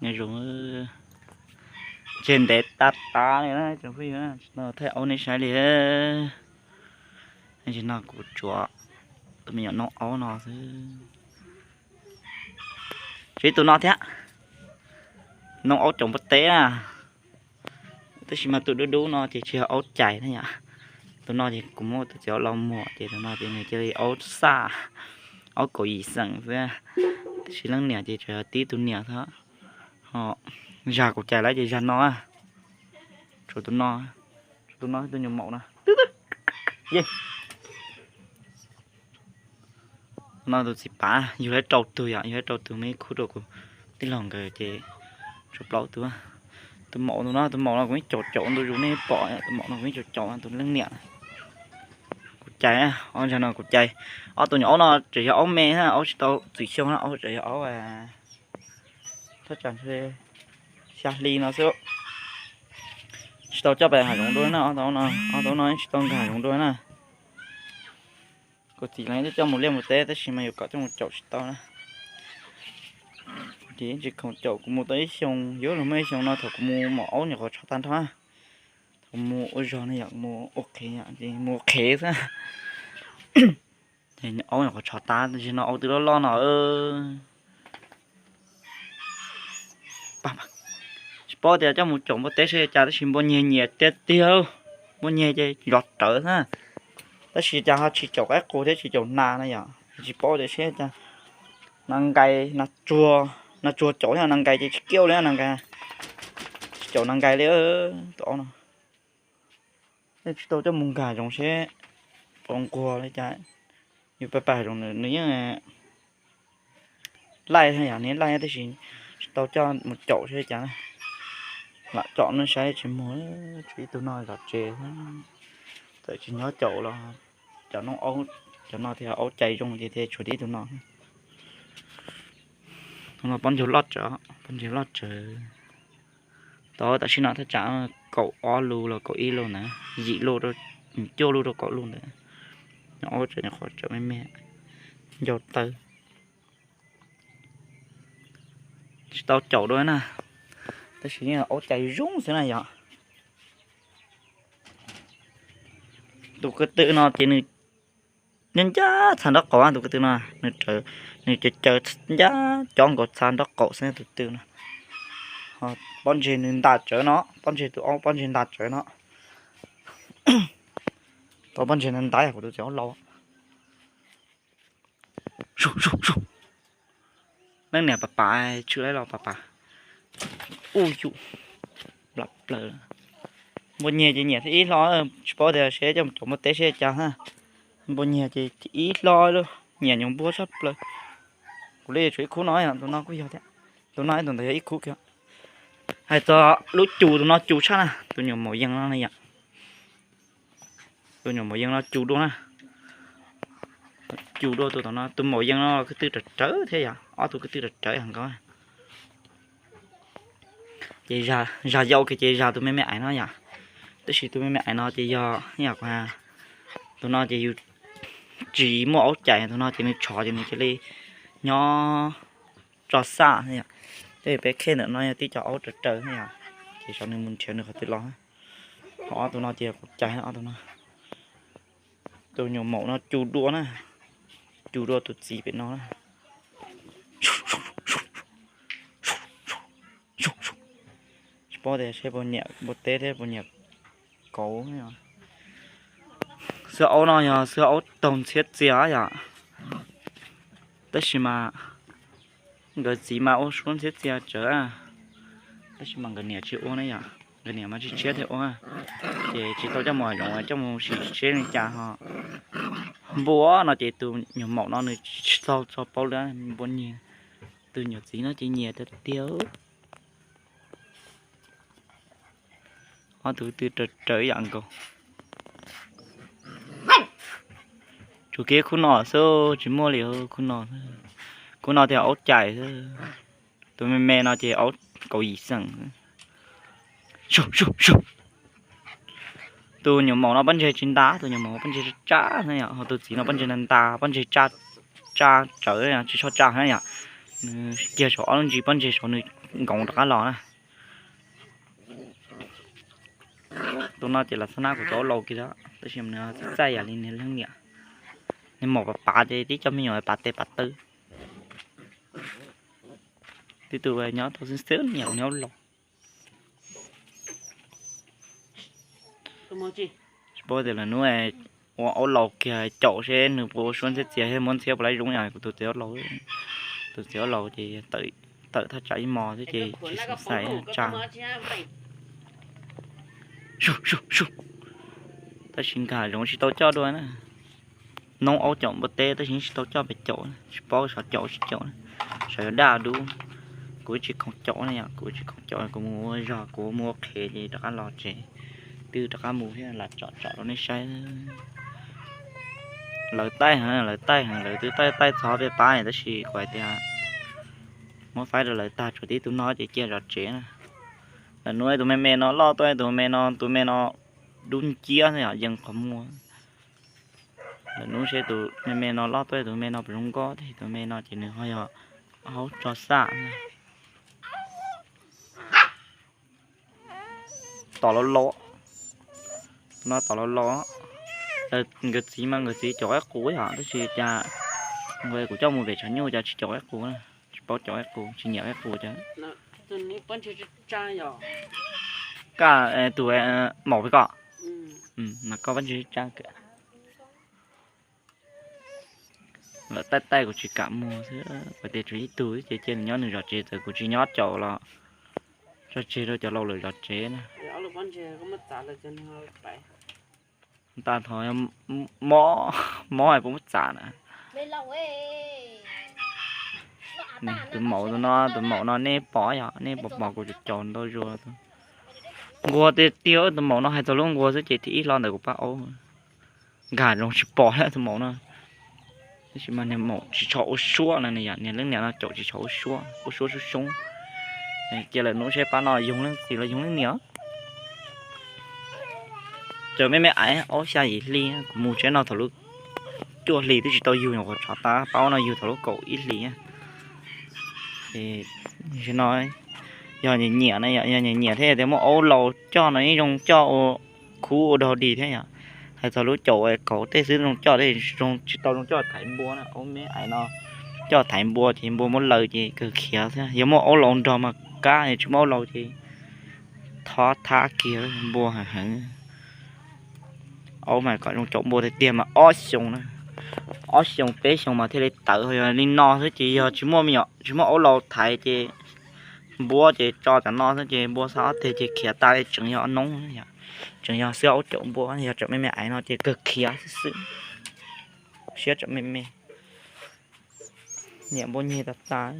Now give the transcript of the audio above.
Nyob zoo, tseg ntev tas tas li na tsoom phooj ywg, tsis tau thaij aub nej saib li. Tam sim no kuv tsuas tus me nyuam noob aub no xwb. Tshuav ib tug no thiab, noob aub caum npua teb na. Tab sis mas tus dub dub no ces tsis yog aub cais na yom. Tus no ces kuv muab tus txiv aub los muag ces tus no ces nws cia li aub xaj, aub kaum yim xeem xwb. Tab sis leej niam ces tsuas yog tib tug niam xwb. Ho zag kaum cais lawm ces zag no, tshuav tus no, tshuav tus no, tus nyuam maum no. No tus txiv pav yug lawv rau tug yom, yug lawv rau tug, muaj ib khub rau kuv tij laug nkawd ces tshuav plaub tug. Tus maum tus no, tus maum no kuv yeej caum caum ntu zus nej pom, tus maum no kuv yeej caum caum tus leej niam. Kuv cais, ob zag no kuv cais. Ob tug nyuam aub no tseem yog aub me, aub tsis tau txwm xyoo na, aub tseem yog aub thaj tsam xya hli no xwb. Tsis tau coj pais hav zoov dua na, ob tug no tsis tau nkag hav zoov dua na. Kuv txiv lawv twb coj mus liaj mus teb tab sis mas yuav kom coj mus caum tsis tau na. Kuv tsis khoom caum, kuv mus tau ib xyoo, yuav luag muaj ib xyoo no thaum kuv mus maum aub nyuam qhuav tsho tag nrho. Thaum mus ua zog no yom, mus ua qhev, mus ua qhev xwb. Aub nyuam qhuav tsho tas, tam sim no aub twb loj loj no. Tsis paub tias coj mus caum npua teb seb cas tab sis npua nyiag nyiam tiag tiag. Npua nyiag ces zov rawv xwb. Tab sis cas ho tsis caum qaib qus thiab tsis caum nas na yom. Tsis paub tias seb cas nas nkais, nas tsuag caum thiab nas nkais ces tsis kiaj li nas nkais. Tsis caum nas nkais li tus aub no. Tsis tau coj mus nkag zoov seb puas nquag li cas. Yus pab pab zoov nws yeej laij yom, nws laij tab sis tsis tau coj mus caum seb cas. Lam caum no saib tsis muag, tshuav ib tug no zov tsev, txawm tsis nyob caum los cov noob aub, cov no thiaj aub cais zoo ces thiaj tshuav tib tug no. Tus no pob ntseg loj tsawv, pob ntseg loj tsawv. Tau tam sim no thaj tsam kaum ob lub los kaum ib lub ntawd, yim lub rau, cuaj lub rau kaum lub ntawd. Nyob aub tseem nyuam qhuav tseem me me, ncau taw. Tsis tau caum dua na, tab sis yeej aub cais zoo xwb na yom. Tus ko tw no ces nws nyob ncaj txha nraub qaum, tus ko tw no nws caw caw ncaj cov nkaus txha nraub qaum xwb tus tw no. Pob ntseg nws ntas tsawv no, pob ntseg tus aub pob ntseg ntas tsawv no. Tau pob ntseg ntas yog kuv tus txiv aub laus. Leej niam pam pam tshwm laib los pam pam. Uj yum, nplam plaws. Npua nyiag ces nyiam thiab ib hlo, tsis paub tias seb coj mus caum npua teb seb cas na. Npua nyiag ces ib hlo lawm, nyiam nyuam npua tshaj plaws. Kuv li tshuav ib khub no, tus no kuj yog thiab. Tus no ib tus ntawd yog ib khub kiag. Hais txog lub cus tus no cus tshaj na, tus nyuam maum yees no na yom. Tus nyuam maum yees no cus dua na. Cus dua tus tom no, tus maum yees no ko tw rawv rawv thiab yom, ob tug ko tw rawv rawv heev nkaus. Ces zag yau kiag ces zag tus me me aiv no yom. Tab sis tus me me aiv no ces yog, yog, tus no ces yus tsis muaj aub cais, tus no ces nws tshov ces nws cia li nyob tso xaj thiab yom. Tej peb khej ntawm no yog tib co aub raws raws thiab yom, ces tsam nws mus nrhiav nws qhov twg los. Ho ob tug no ces kuv cais ob tug no. Tus nyuam maum no cus dua na, cus dua tus txiv pem no na. Tsis paub tias seb puas nyiam npua teb thiab puas nyiam kauv. Xwb aub no yog xwb aub taug ntxhiab txias yom, tab sis mas nkawd txiv mas ua suab ntxhiab txias tsawv, tab sis mas nkawd niam tsis ua ne yom, nkawd niam mas tsis tshiab thiaj ua, ces tsis tau coj mus hav zoov, coj mus sim seb li cas ho. Npua no ces tus nyuam maum no nws tsis txaug txog paub li, npua nyiag, tus nyuam txiv no ces nyiam tiag tiag. Ob tug twb raws raws ib yam nkaus. Tsuas kiag khub no xwb, tsis muaj li khub no. Khub no tias aub cais xwb, tus me me no ces aub kaum yim xeem. Tus nyuam maum no pob ntseg tsis ntas, tus nyuam maum pob ntseg tsab tsab na yom, ho tus txiv no pob ntseg ntas ntas, pob ntseg tsab tsawv, tsis tshua tsab na yom. Nws kiag saum ob lub ntsis pob ntseg saud nws nkoos rov qab los na. Tus no ces lam xab nab kuv tus aub laus kiag, tab sis nws txaij txaij yam li niag leej niam. Niag maum pav pav ces tib co me nyuam pav tes pav taw. Tib tug nyob tau xwb xwb niam niag aub laus. Tsis paub tias lawm hnub ua aub laus kiag caum seb nws puas ua suab ntxhiab txias thiab muab ntxhiab puas laib zoo yam kuv tus txiv aub laus. Tus txiv aub laus ces tawm thaj tsam ib hmos xwb ces tsis xav tsa. Tab sis nkag zoov tsis tau coj dua na. Noob aub caum npua teb tab sis tsis tau coj pes caum, tsis paub xyov caum tsis caum, xyov yog daj dub. Kuv tsis khoom caum na yom, kuv tsis khoom caum, kuv mus ua zog, kuv mus ua qhev ces rov qab los tsev. Twb rov qab mus thiab, lam tsom tsom rau nej saib. Lawv taij heev, lawv taij heev, lawv twb taij taij txog peb pab tab sis kuv hais tias muab faib rau lawv tag, tshuav tib tug no ces cia zov tsev na. Lawm hnub tus me me no loj tuaj, tus me no, tus me no dub nciab xwb yom, yees qhov muag. Lawm hnub seb tus me me no loj tuaj, tus me no puas zoo nkauj thiab, tus me no ces nws ho yog aub tso xaj. Tom laus laus, no tom laus laus. Nkawd txiv mas nkawd txiv caum qaib qus yom, tab sis cas kuv coj mus pem tshav nyuj cas tsis caum qaib qus, tsis paub caum qaib qus, tsis nyiam qaib qus cas. Kaj tus maum pem ko, koj pob ntseg tsa kawm. Lawv taij taij kuv tsis kam mus xwb, kuv tias tshuav ib tug ces cia nws nyob nws zov tsev, txawm kuv tsis nyob caum los tso tseg rau cov laus lawv zov tsev na. Tag thov mob, mob es puas muab txav na. Tus maum no, tus maum no nej pom yog nej pom pom kuv caum ntau zuag. Nquag tiag tiag, tus maum no hais txog lub nquag xwb ces thib ib hlo ntawm kuv pab aub. Nkag zoo tsis pom tus maum no. Tab sis mas niag maum tsis tshua ua suab no, niag leej niam no caum tsis tshua ua suab, ua suab soob soob. Cia lawm hnub seb pab no yug leej txiv los yug leej niam. Cov me me aiv ob xya yim hli, kuv mus tsev no thaum lub cuaj hli twb tsis tau yug, nyuam qhuav tshov tau pab no yug thaum lub kaum ib hli. No yog nyiam nyiam na, yog nyiam nyiam thiab tias muaj aub laus coj no yeej zoo coj ua khub ua dog dig thiab yom. Hais txog lub caum kauv tej xwb zoo coj, tsis tau zoo coj thaiv npua na, aub me aiv no coj thaiv npua ces npua muab laws ces kawg khiav xwb. Yog muaj aub laus nrog mas kab, tsis muaj aub laus ces thov thab kiag npua heev heev. Aub mas kom zoo caum npua tiag tiag mas ob xyoos na, ob xyoos peb xyoos mas thiaj li tawv. Yog li no xwb ces yog tsis muaj me nyuam, tsis muaj aub laus thaiv ces npua ces tso cov no xwb ces npua xa ob teg ces khiav tas li, tseem yog noob, tseem yog xwb aub caum npua. Yog tseem me me aiv no ces kawg khiav xwb xwb. Siab tseem me me, nyiam npua nyeg tas tas.